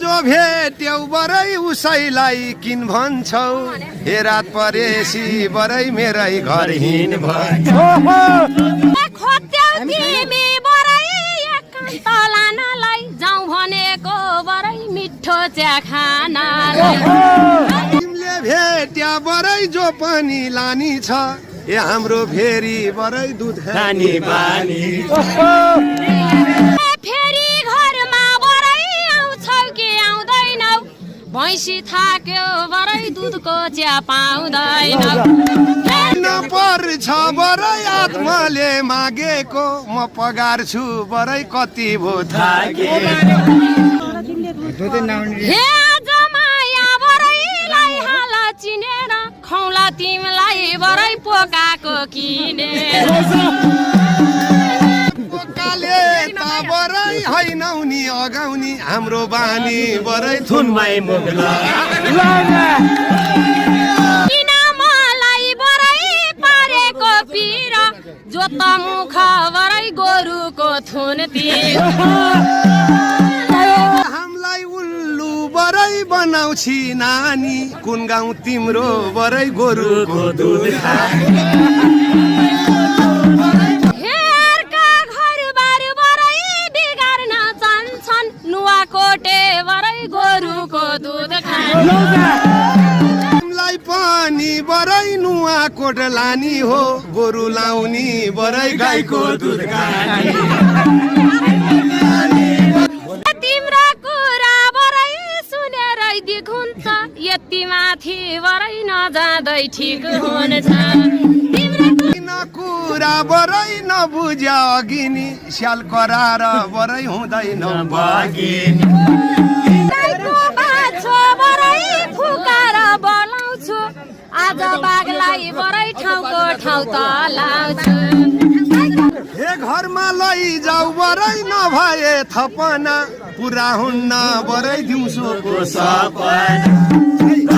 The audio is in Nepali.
जो भेट्यौ बरै उसैलाई किन भन्छौ हे रात परेसी बरै मेरै घर हिँड जाउँ भनेको बरै मिठो चिया खाना तिमीले भेट्या बरै जो पनि लानी छ ए हाम्रो फेरि बरै दुध खानी बानी फेरि घरमा बरै आउँछौ कि आउँदैनौ भैँसी थाक्यो बरै दुधको चिया पाउँदैनौ पर्छ बरै आत्माले मागेको म पगार्छु बरै कति भो हे जमाया बरैलाई हाल चिनेर खौला तिमीलाई बरै पोकाको किनेर पोकाले त बरै हैनौ नि अगाउनी हाम्रो बानी बरै थुनमै मुगला जोत मुख बरै गोरुको थुनतिर हामीलाई उल्लु बरै बनाउँछि नानी कुन गाउँ तिम्रो बरै गोरुको दुध हेरका घरबार बरै बिगार्न चाहन्छन् नुवाकोटे बरै गोरुको दुध हामीलाई पनि बरै नुवा कोट लानी हो गोरु लाउनी बरै गाईको दुध तिम्रो कुरा बरै सुनेरै दिक हुन्छ यति माथि बरै नजाँदै ठिक हुन्छ तिम्रो कुरा बरै नबुझ्या अघिनी स्याल करार बरै हुँदैन बगिनी बरै फुकाएर बोलाउँछु आज बाघलाई बरै ठाउँको ठाउँ त लाउँछु हे घरमा लैजाऊ बरै नभए थपना पुरा हुन्न बरै दिउँसोको सपना